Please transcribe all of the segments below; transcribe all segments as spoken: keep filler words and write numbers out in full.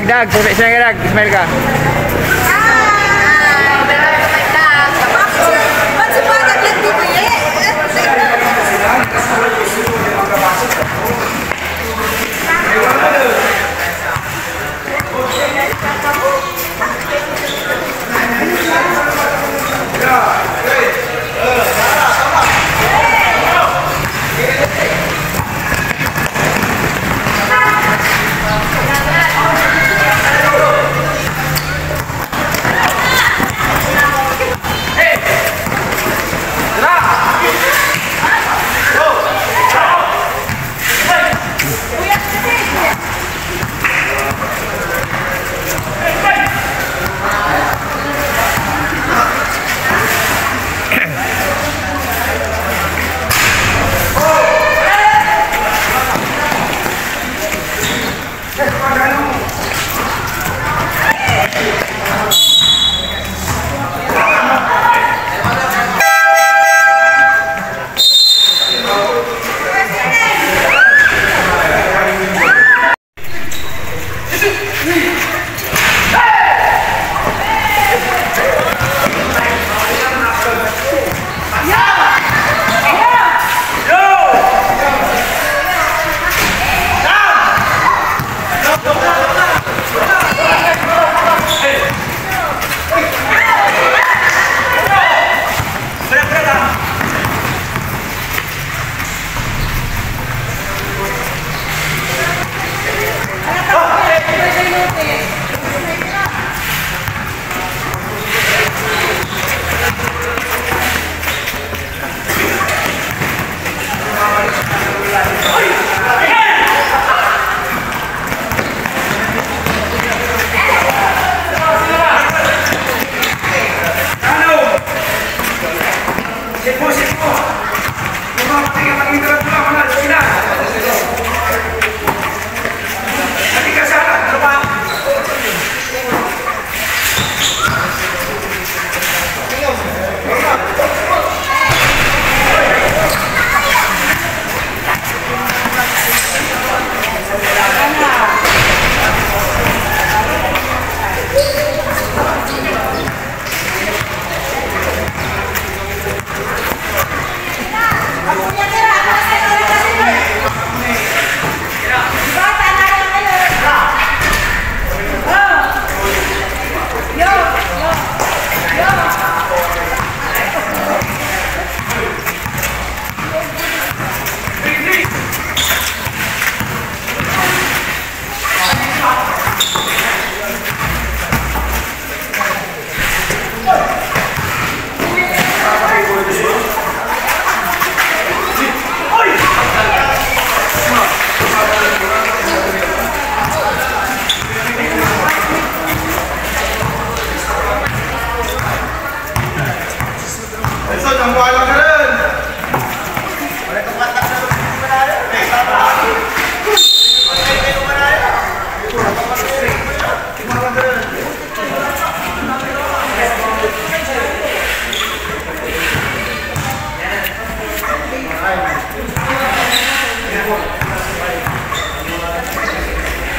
Dag, smile ka, Dag. Smile ka.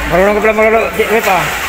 Marunong ka pala maglolo, di, di pa.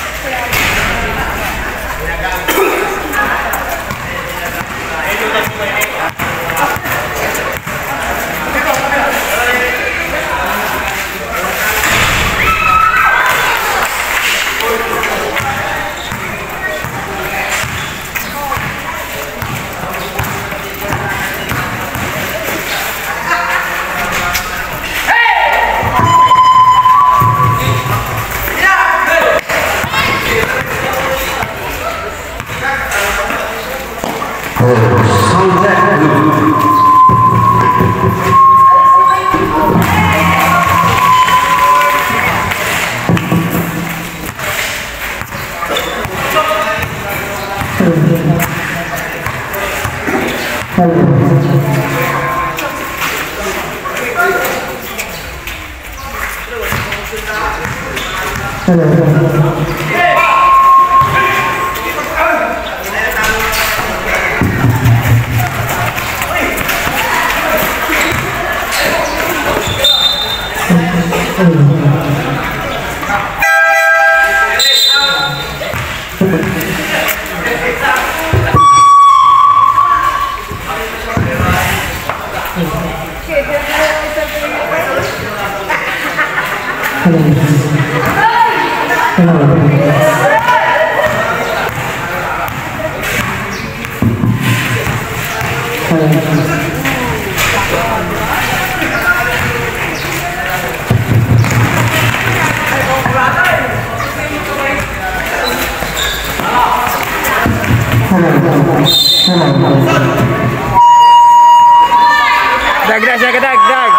Dag, dag, siya ka, dag, dag.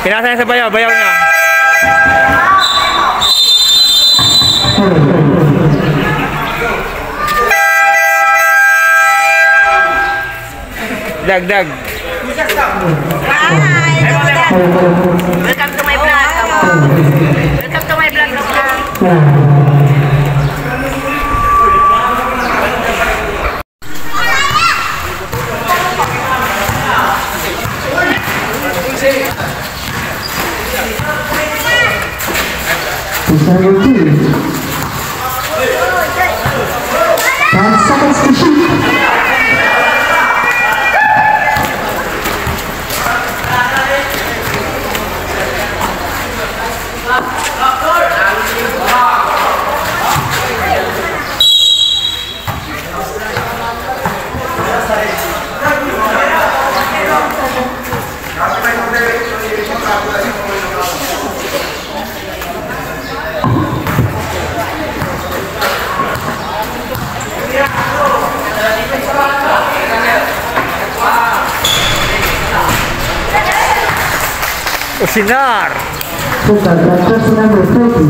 Pinasa niya sa bayaw, bayaw niya. Dag, dag. Hi, dag, dag. Welcome to my vlog. Welcome to my vlog, dag, dag. Ten seconds to shoot. Osinar. Puta, that's number thirty.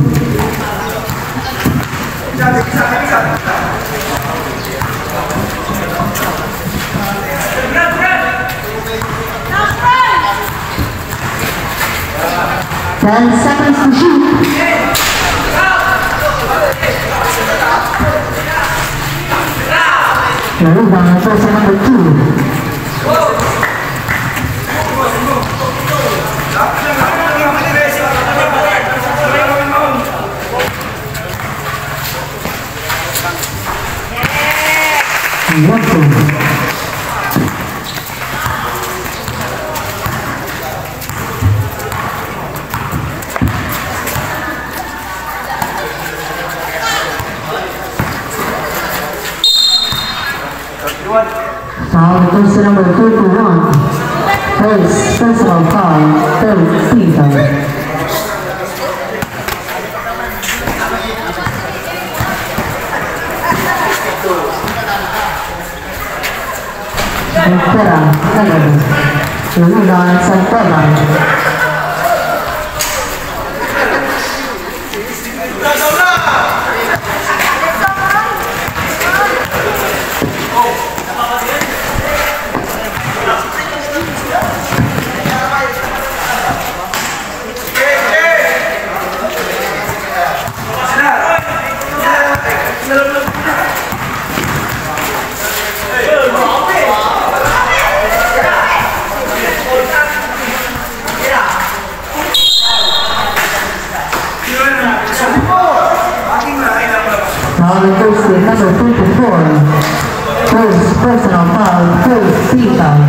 Ten seconds to shoot. Rebound, number two. Foul, jersey number thirty-one. First personal foul, third team foul. Entera, Luna, Santana. Foul, jersey number twenty-four. First personal foul, first team foul.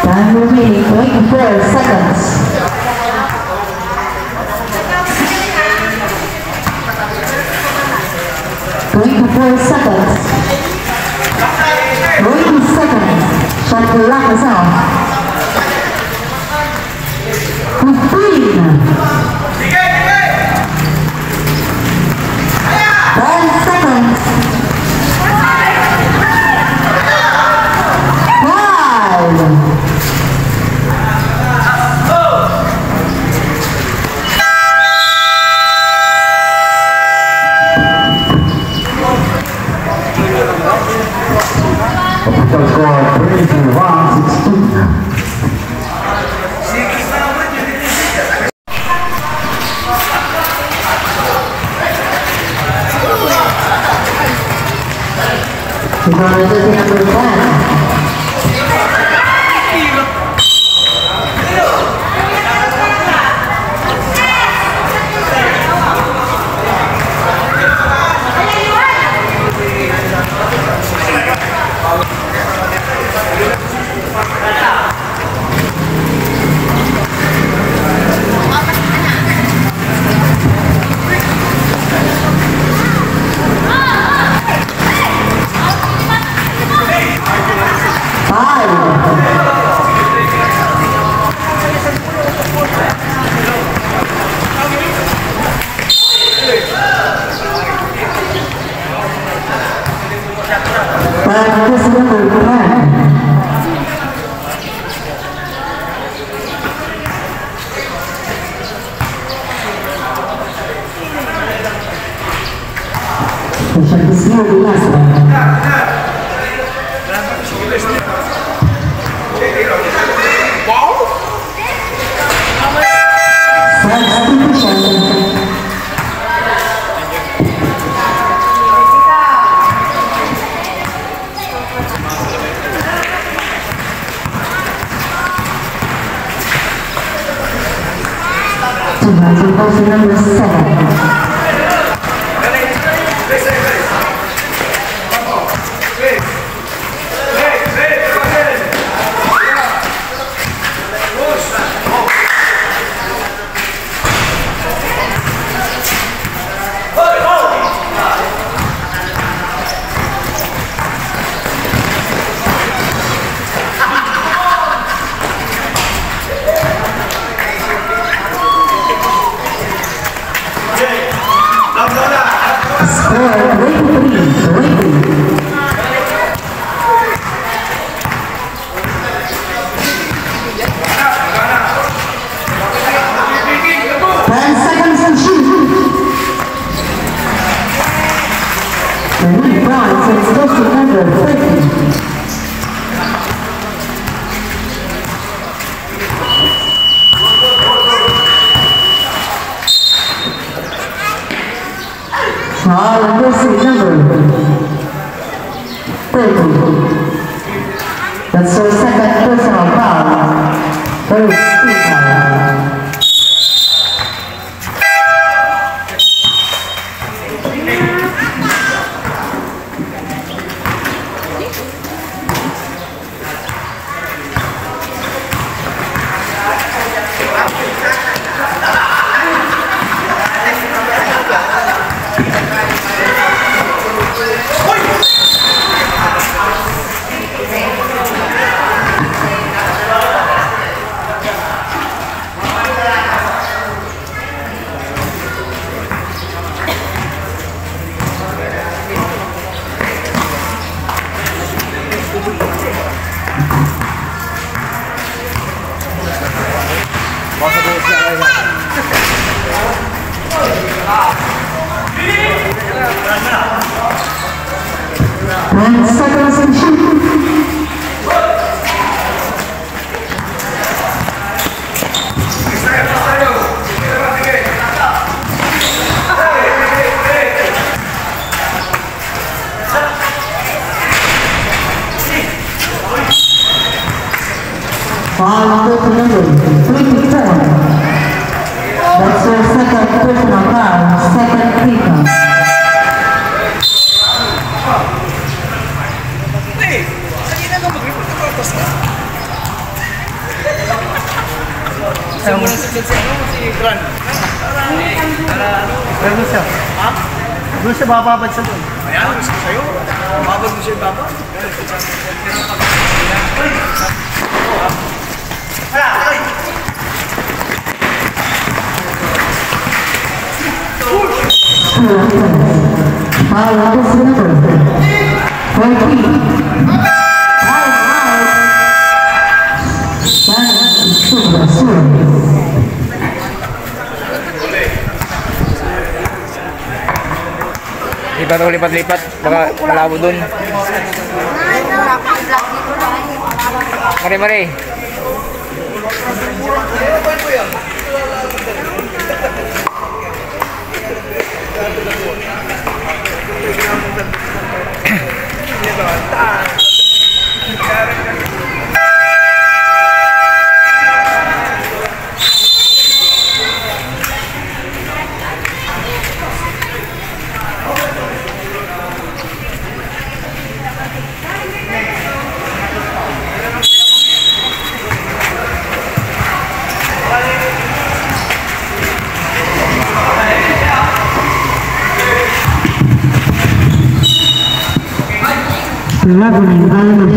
Time remaining twenty-four seconds. Twenty-four seconds. Twenty seconds. Shot clock is off. Fifteen. Twenty-one sixteen. Ikaw na ito, sinabi ko. Practice number ten. Practice number ten. Substitution. Substitution number seven. Score, twenty-three twenty. Ten seconds to shoot. The rebound is goes to number thirty. Foul on jersey number thirty. That's her second personal foul. First team foul. Ten seconds to shoot. Foul number twenty-four. That's your second personal foul, second free throw. Ano mo lang sa si, ano, si Fran? Ano siya? Ha? Doon siya bababad sa doon. Ayan, gusto sa'yo. Babad mo siya, babad. Foul on the center. Foul team. Time out. Time out. Lipat ako, lipat, lipat. Baka malabo dun. Mare, mare. Lagu ng Alma.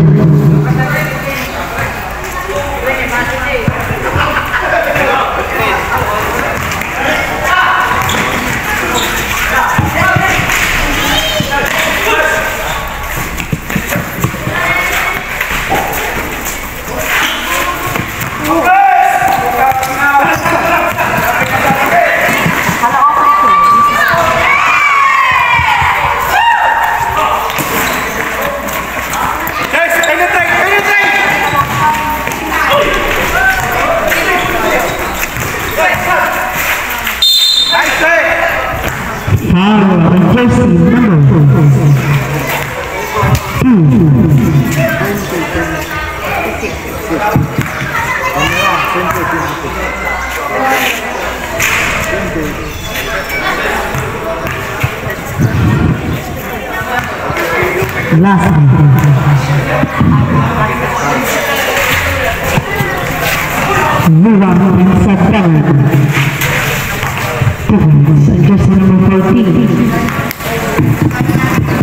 Foul on jersey number two. Last. Luwang sa Tawag. Jersey number fourteen.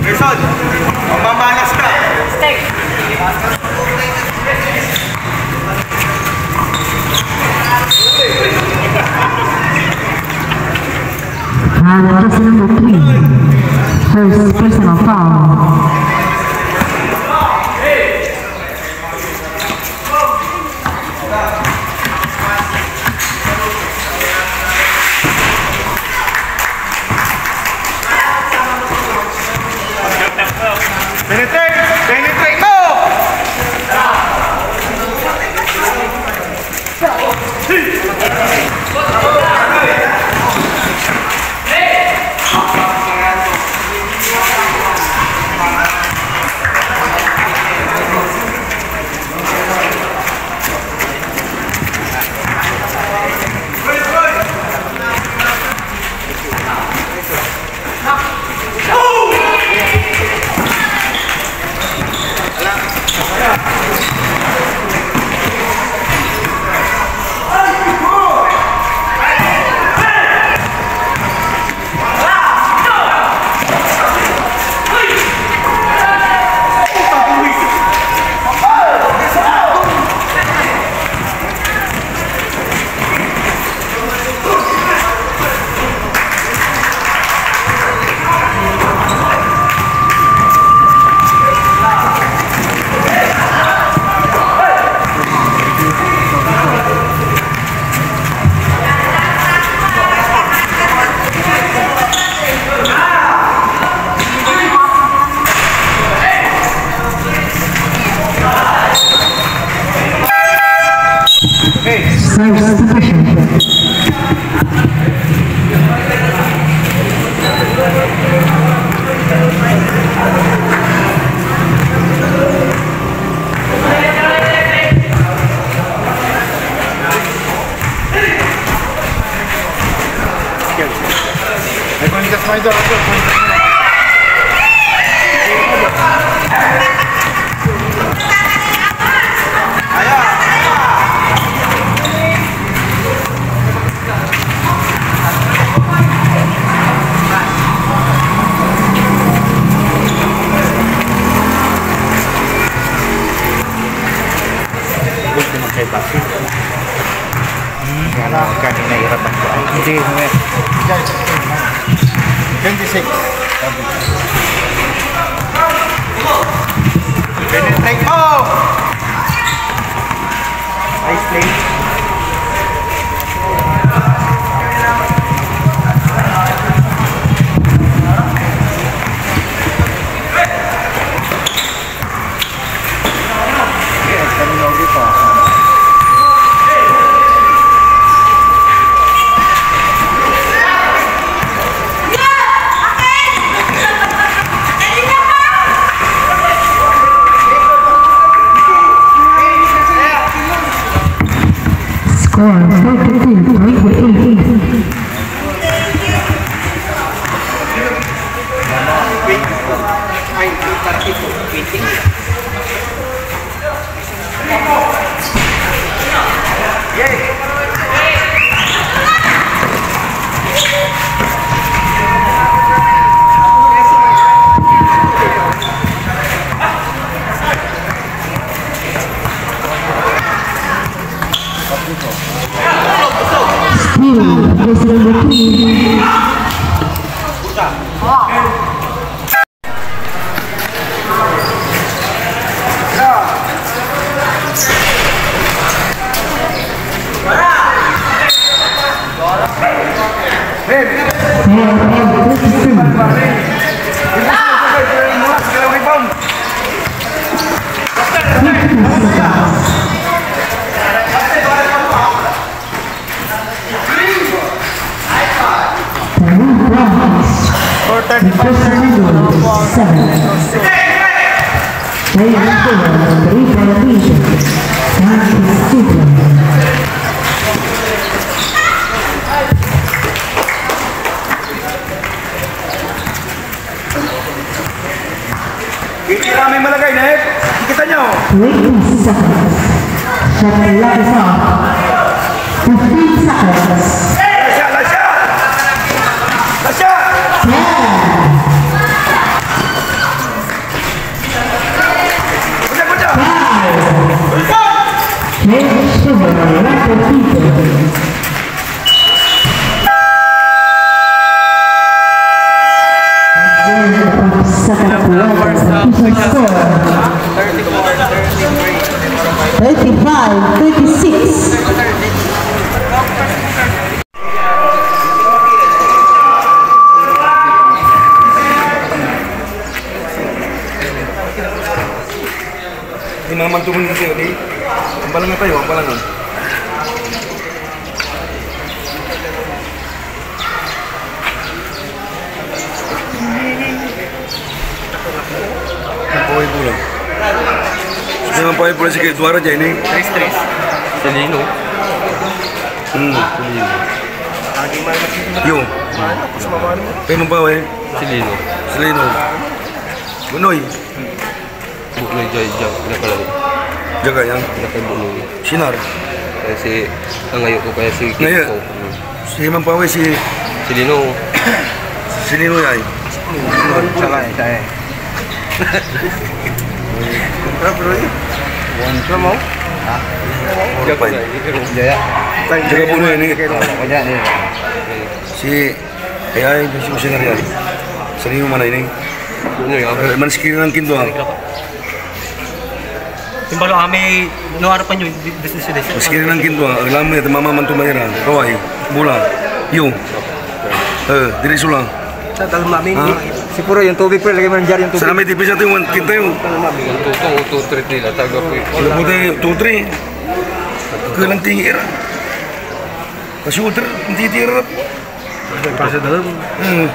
Gerson, mamamalas ka. And jersey number three. First personal foul. Penetrate! Penetrate mo! Substitution. Gusto mo kay Papi? Hmm, ano, kanina irapan ko. Hindi, hindi. Twenty-six. Penetrate mo! Nice play. Four, forty-two, twenty-eight. Steal, jersey number three. Three points. Request number seven. Player number three, Valentino. Thank you. Hindi namin malagay, net. Kita nyo. Wait a second. Shot clock is off. Fifteen seconds. Lasya, lasya! Lasya! Ten. Kuda, kuda! Five. Change to the left of people. Thirty-five, thirty-six. Di maman tumun kasi, di? Ang balangan tayo, ang balangan. Ang paway bola. Sige, ang paway bola, sige, duara dyan, eh. Tres tres. Salino. Hmm. Salino. Yo. Pwede mong paway? Salino. Salino. Bunoy. Bunoy, jay, jay, jay pala. Jaga yan. Jay pala Bunoy. Sinar. Kaya si, ang ngayon ko, kaya si Ngayon. Kiko. Hmm. Si Mampawi, si Si Lino. Si Lino yan. Siya nga, siya eh. Pero, pero, eh. One, two, mo? Ha? Jaga na, Jaya. Jaga po na yun, eh. Kaya, eh. Si Ay, ay, gusto ko siya na rin. Sarili mo man ay, ning. Ano yun? Eh, man, screen lang kinto, ah. Simbalo, ah, may no arapan nyo, di-, di-, di-, di-, Screen lang kinto, ah. Alam mo, ito, mama man tumayra. Kaway, bola. Yo. Eh, diri so lang. Sa talma, amin. Ha? Siguro yung tubig, pre, lagay mo ng jar yung tubig. Sana may tipis natin, one, kinta yun. Talma, amin. Two, two, two, three, three, la, taga po yun. Ano po tayo? Two, three. Kulang tingin, era. Kasi ultra, ang titira na po. Pasa dalam. Hmm.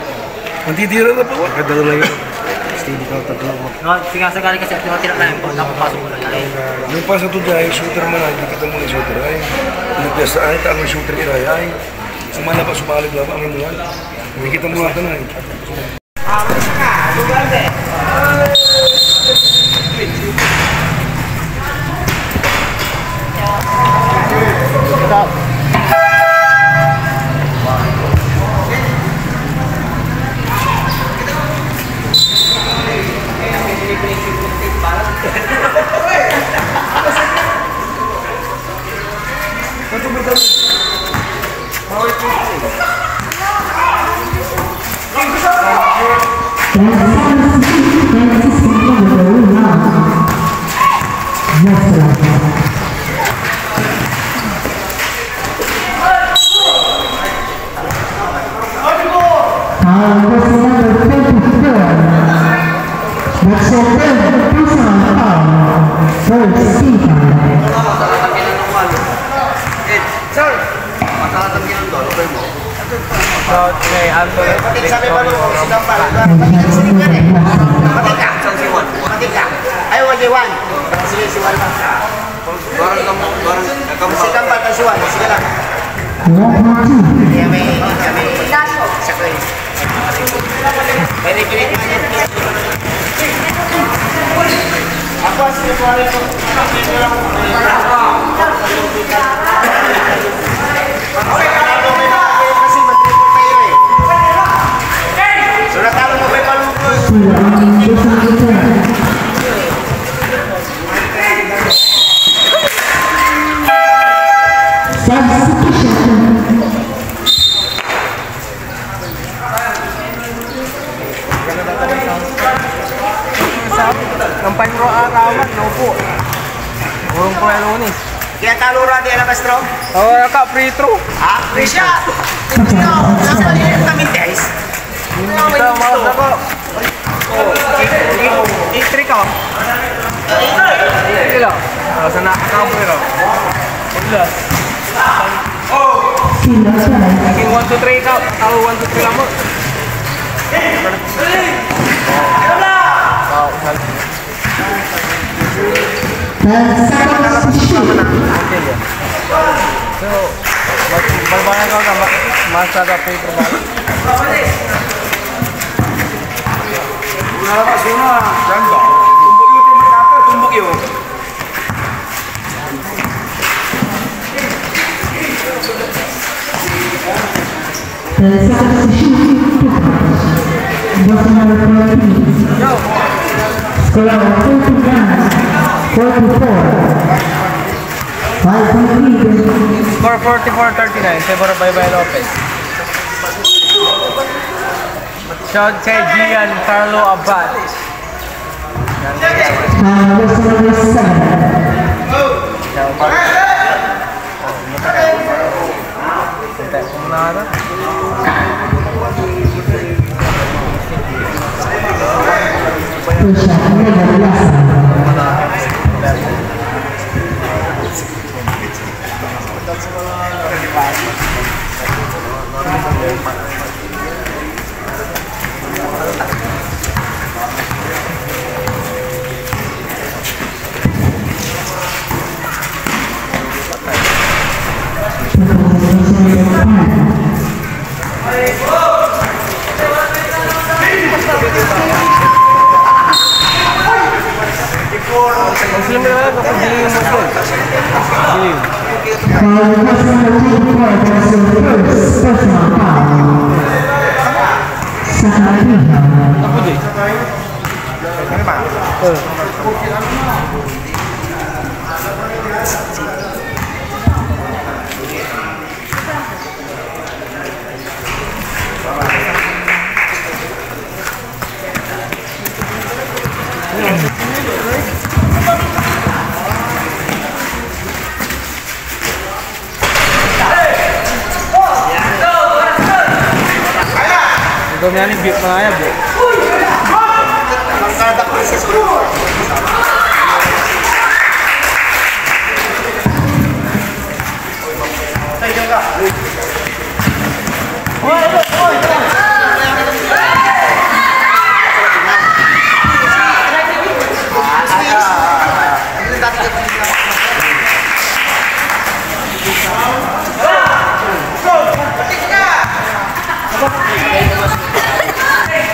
Ang titira na po. Pagkadala na yun. Steady ka, tatlo mo. No, singasagari kasi at tinatira na yun, pag nakapasok mo na yan. Yung pasa to dyan, shooter man, hindi kita muna shooter, ay. Yung piyasa, ay, tama yung shooter, ira, ay. Sumala pa, sumali, bla, bla, ano mo yan? Hindi kita muna ito na, eh. Foul, jersey number twenty-four. That's your third personal foul. First team foul. Sir! Shot kay Anthony Victorio Rompa. Ayaw, one v one. Sige, si Juan. Barang kamu, barang kamu. Sige ka, patasuan. Sige lang. Kaya may, kaya may sakay. Pwede kilit. Ako, sige po, ako. Substitution. Nampay mo araman, naupo. Urong ko na lunes. Kaya talo ra di Alabastro? Oo, ka free throw. Ah, free shot. Ito, nasa liit kami, guys. Ito, mouse ako. Itri ka. Sige lang. Oh, sana ako, pero. Wala. Sige, one, two, three ka. Oh, one, two, three lang mo. Wow, sal- Ten seconds to shoot. Okay, yeah. So, mag-, magbangan ka na, ma-, masarap yung trabaho. Una, una. Yan ba? Tumbok yun, tumbok yun. Ten seconds to shoot. Two points. Ball number fourteen. Score, forty-nine, forty-four. Five point lead. Score forty-four thirty-nine, favor of Baybay Lopez. Shot kay Giancarlo Abad. Ah, versus number seven. First shot, number seven. Foul, personal, personal foul. Sa kanihan. Ito nga ni Biyot na nga yan, Biyot.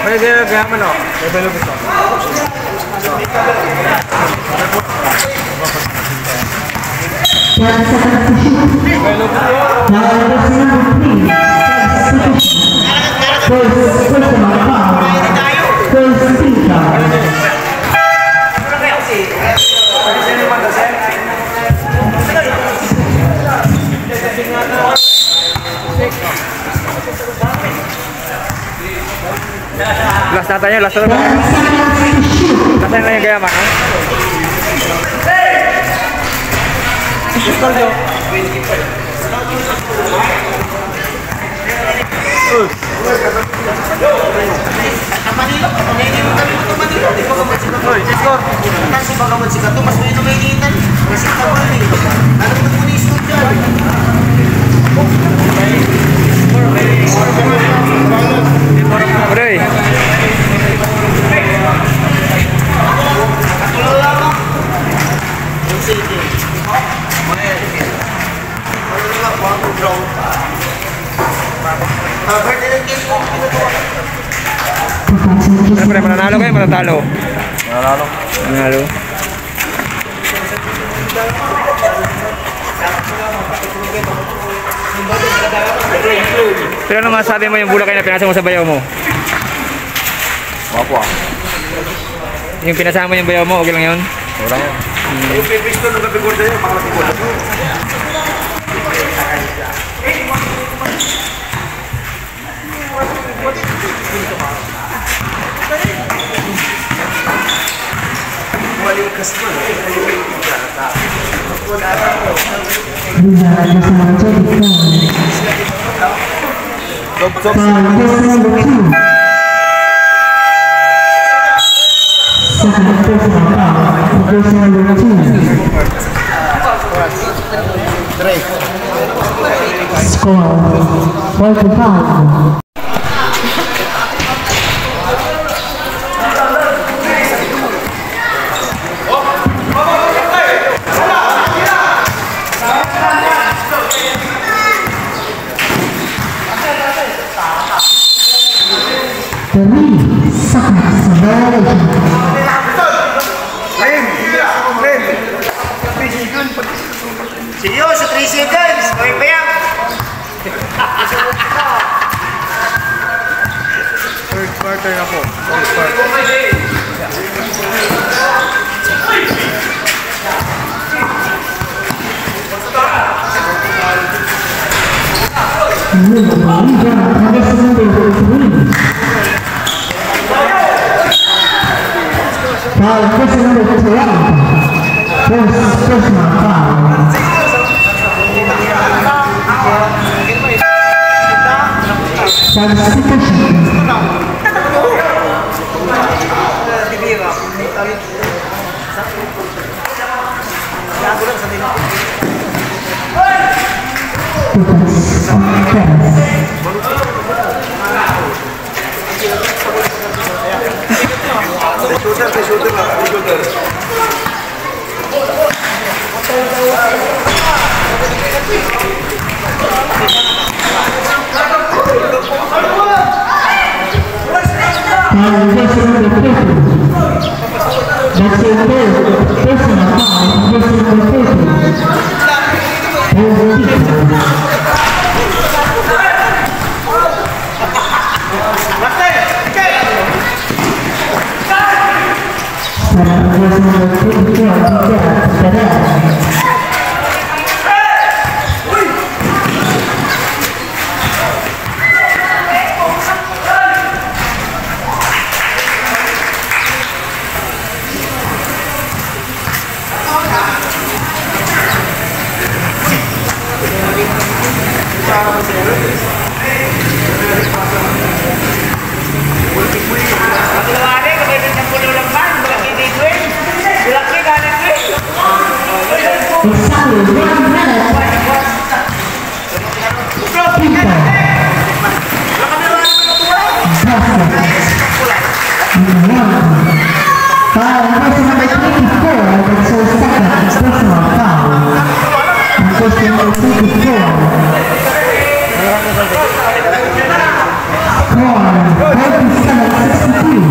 May gaya, gaya man, oh. May belog ito. Ten seconds to shoot. Now, number three. First, first, first, first, Last na tayo, last na tayo. Last na yung gaya, man, ha? Uy. Sa Manila, pamili mo kami sa Manila, di ba? Hoy, score. Kasi baka man sikato, mas may nakainitan. Kasi tabal eh. Alam mo po ni Stu dyan. Pre. Sige. Ano, pre, mananalo kayo, mananalo? Mananalo. Mananalo. Pero ano masabi mo yung Boracay na pinasa mo sa bayaw mo? Wapo, ah. Yung pinasa mo yung bayaw mo, okay lang yun? Wala yan. Hmm. Yung previous to, nung nag-record sa'yo, baka nag-record ako. Score, forty-five. Three seconds violation. Seryoso, three seconds. Kami pa yan. Third quarter na po. Third quarter. Foul, number twelve. First personal foul. Substitution. Exactly one minute. People. Basket. Number one. Foul, number twenty-four, that's so second, personal foul. Number twenty-four. Score, forty-seven sixty-two.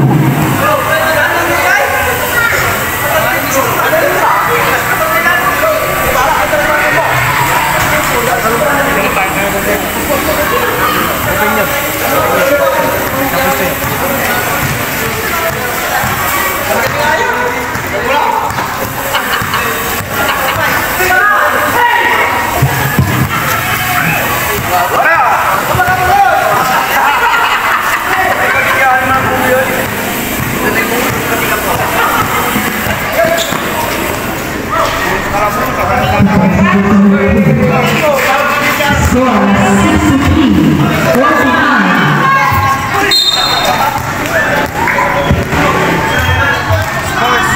Score, sixty-three forty-nine.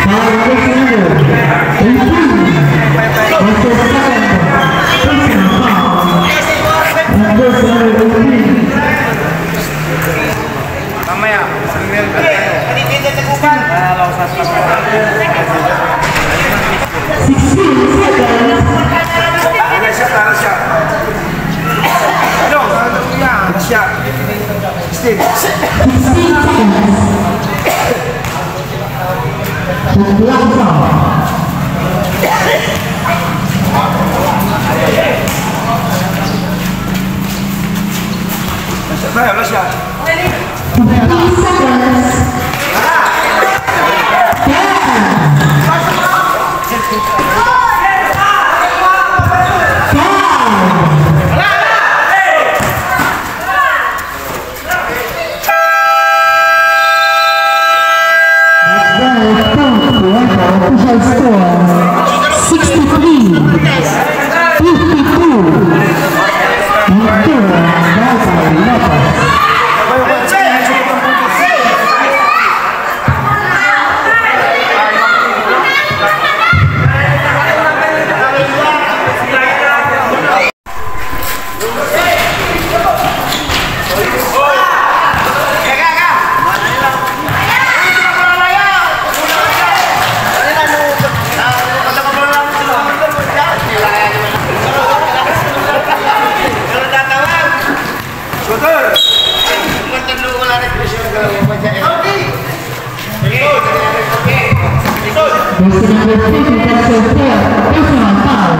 Foul number eighteen. That's the second personal foul. Number eighteen. Mamaya. Sixteen seconds. Ano siya, ano siya? Ano? Ano siya? Sixteen. Sixteen seconds. Total score, sixty-three fifty-two. Victoria by Lopez. Jersey number fifty, that's your foul. Personal foul.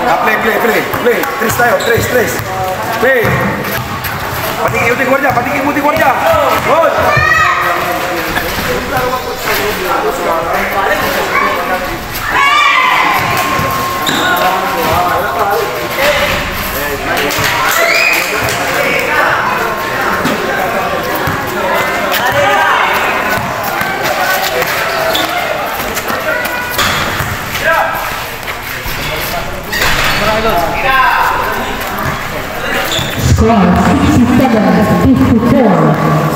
Ah, play, play, play, play. Tres tayo, tres, tres. Play. Patiki mo ti guardia, patiki mo ti guardia. Good. Score, sixty-seven fifty-four.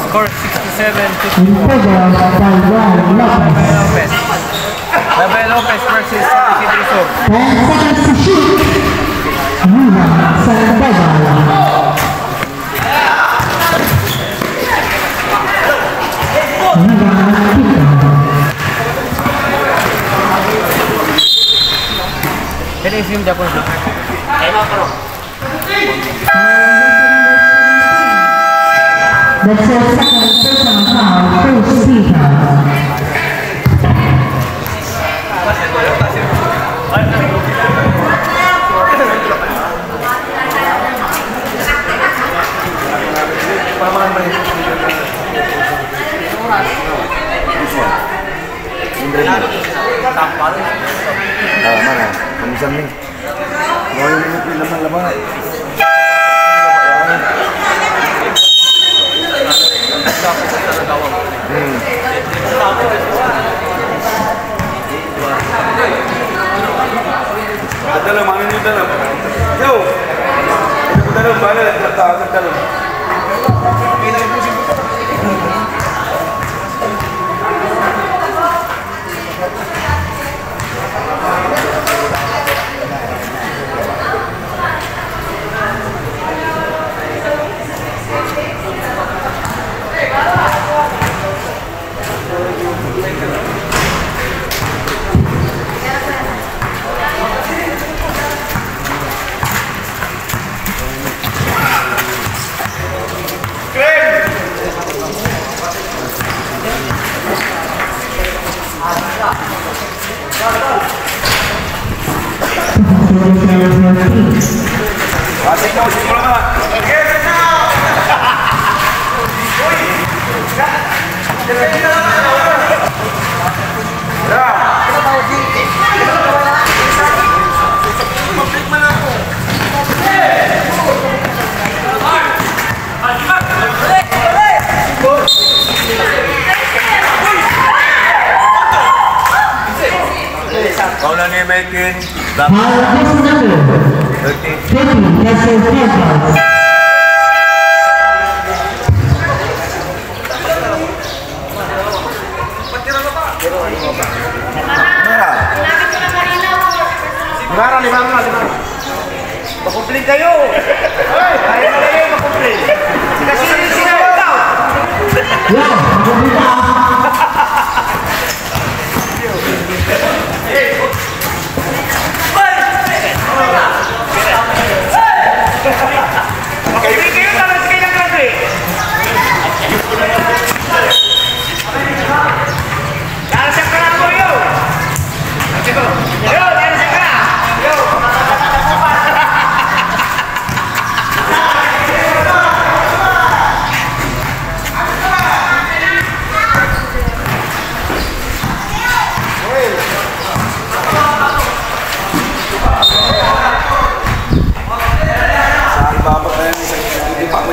Score, sixty-seven fifty-four. In favor of Balbal Lopez. Lopez. Balbal Lopez versus San Isidro Sur. Ten seconds to shoot. Rebound, Sandoval. That's your second personal foul, first free throw. Ah, mana? Kamisan ni. Roy, ini pinaman laban. Hmm. Dalam, ano yung dalam? Yo! Dalam, bala, dalam. Paula ni Mekin. Foul, number thirty. Thirty, that's your foul. Mara. Mara, lima, lima, lima. Makomplain kayo! Ay, ay, ay, makomplain! Kasi yung sinabi daw! Yan, makomplain ka! Makomplain kayo, tapos kayo nag-graduate! Darasak ka lang mo, yo! Yo, darasak ka! Yo!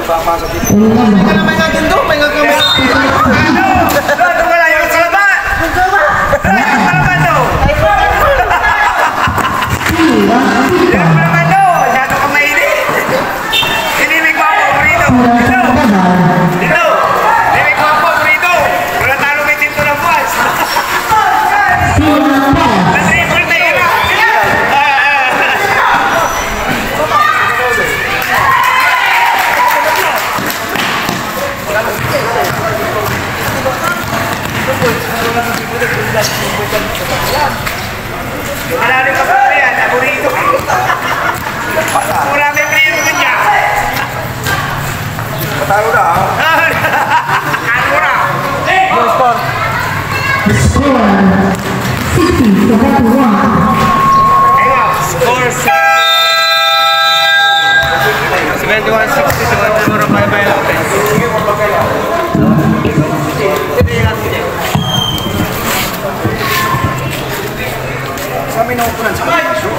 Papasok dito. Hindi ka naman natin to, may gagawin. Ano? Ano? Ano? Ano? Ano? Ano? Ano? Ano? Ano? Ano? Ano? Masyado ka mainit. Hindi, may gwapo, burrito. Dito. Dito. Hindi, may gwapo, burrito. Wala talo, may tinto na buwas. Nasa April na yun, ah. Ah, ah. Malalim pa sa yan, aburrido. Marami ang player ko niya. Patalo na, ah. Ano na? Yung score. Score, sixty to one. Ayun, score, seventy-one sixty, seventy-one bye-bye lang. Sa amin, naupunan sa kategorisyo.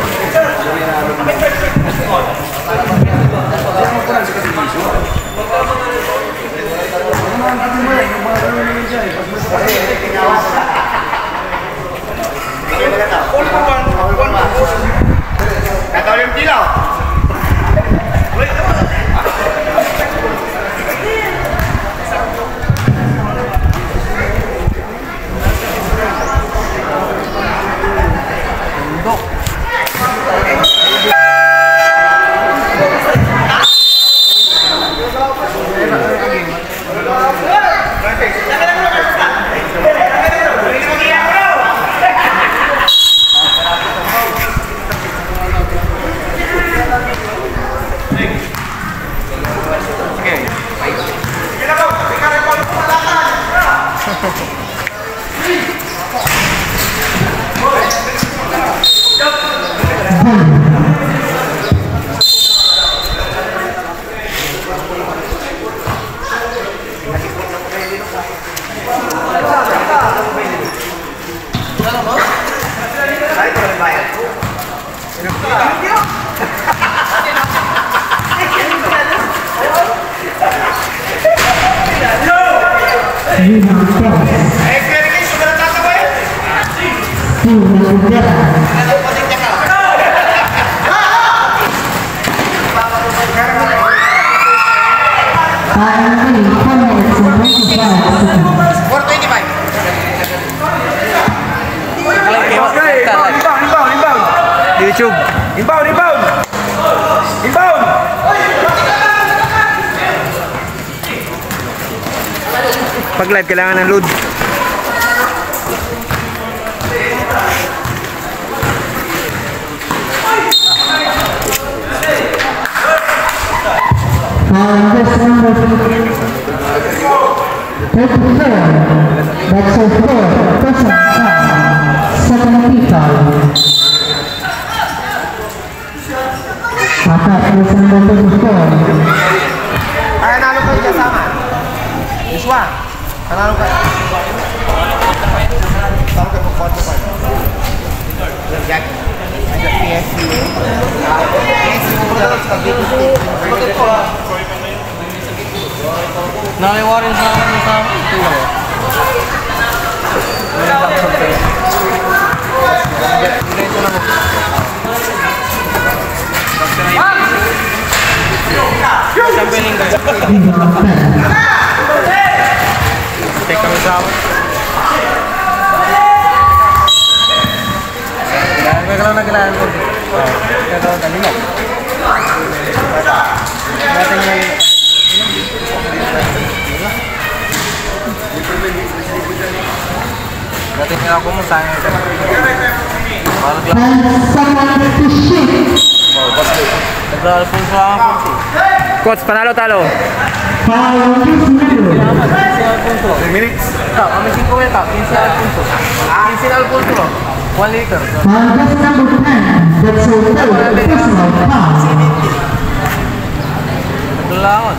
Naupunan sa kategorisyo. Natawa yung dilaw. Inbound, inbound, inbound, inbound. YouTube. Inbound, inbound. Inbound. Pag live, kailangan ng load. And this number thirty-four, that's a four, that's a foul. Second people. Atas, this number thirty-four. Ay, nalo ko yung kasama. Joshua. Panalo ka. Tama ka, pagpapalo ka. Jack. P S U. P S U. Naliwa rin sa akin sa akin. Ito na mo. Teka lang sa akin. Kailangan ko lang na kailangan ko. Pero dali mo. Natin na yun. Dati nila ako mo, sayang ito. Parang lang. And someone to shoot. Oh, basket. Nag-Alfonso lang ako. Coach, panalo, talo. Foul on this number. Three minutes. Ikaw, kami singko ka, quince Alfonso. Quince Alfonso, no? One liter. Foul on this number ten. That's a foul. Personal foul. Naglawan.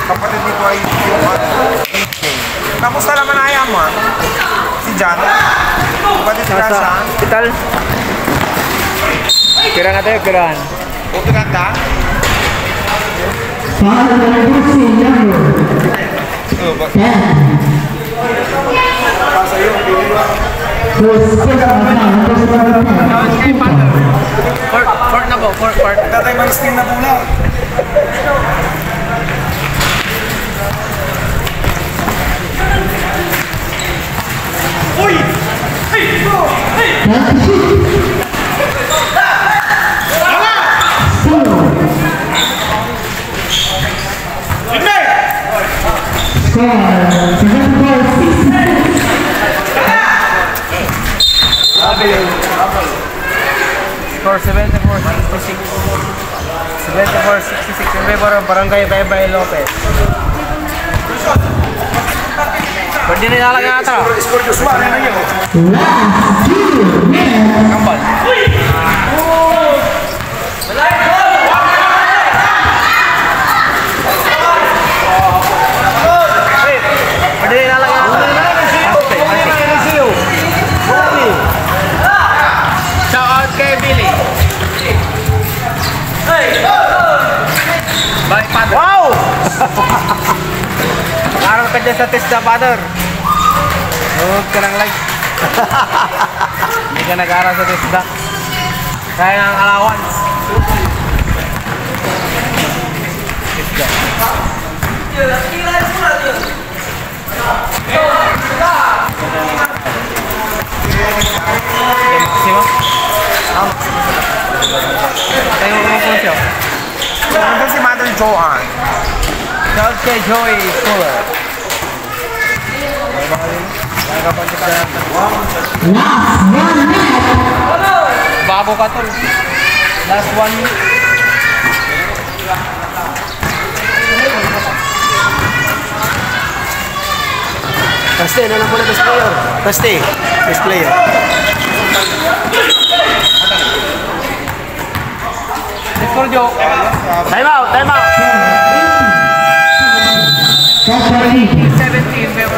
Kapatid ni Kuya Johan. Kamusta naman aya mo, ah? Si John? Kapatid ni Nasa Johan? Hospital. Pira na tayo, pirahan? O, pira ka? Foul number six, number ten. Court, court na po, court, court. Tatay Maristing na po na. Uy! Hey! Bro! Hey! Foul. Score, seventy-four sixty-six. Score, seventy-four sixty-six. Seventy-four sixty-six in favor of Barangay Baybay Lopez. Pwede na lang ata. Last two minutes. Kambal. Madali na lang yan. Shout out kay Billy. Bye, Father. Wow! Aral ka dyan sa TESDA, Father. Huwag ka ng live. Hindi ka nag-aral sa TESDA. Kaya ang allowance. Let's go. Maximo? Tayo mo po siya. Nandun si Mother Joanne. Shout kay Joey Fuller. Last one minute. Bago ka, tol. Last one minute. Paste, ano lang po na best player? Paste, best player. Score, Joe. Time out, time out. Seventeen, pero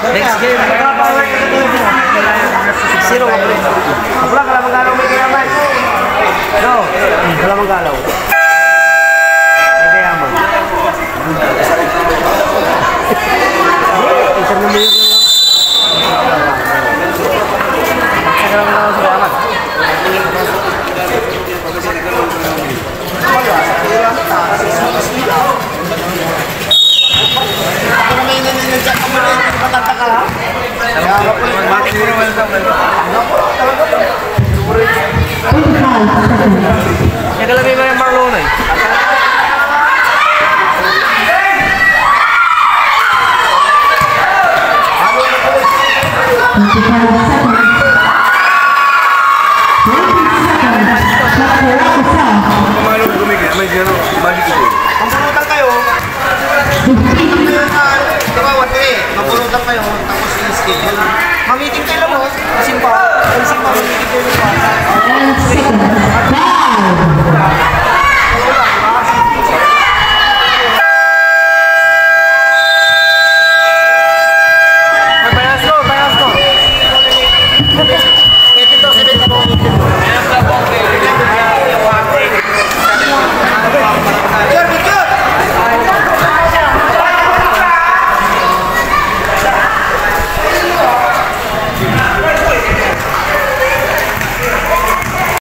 Next game. Sino ka, pre? Ako lang, Kalamanggalaw may kaya, Mike. No, Kalamanggalaw. May kaya, man. Isang na mayor na lang. Sa Kalamanggalaw, sa kaya, man. Teka lang, may mga Marlon eh. Pampulutan kayo. Di ba, one way? Pampulutan kayo, tapos i-schedule. Mamiting kayo lang, oh. Simpa. Ang simpa, mamiting kayo lang.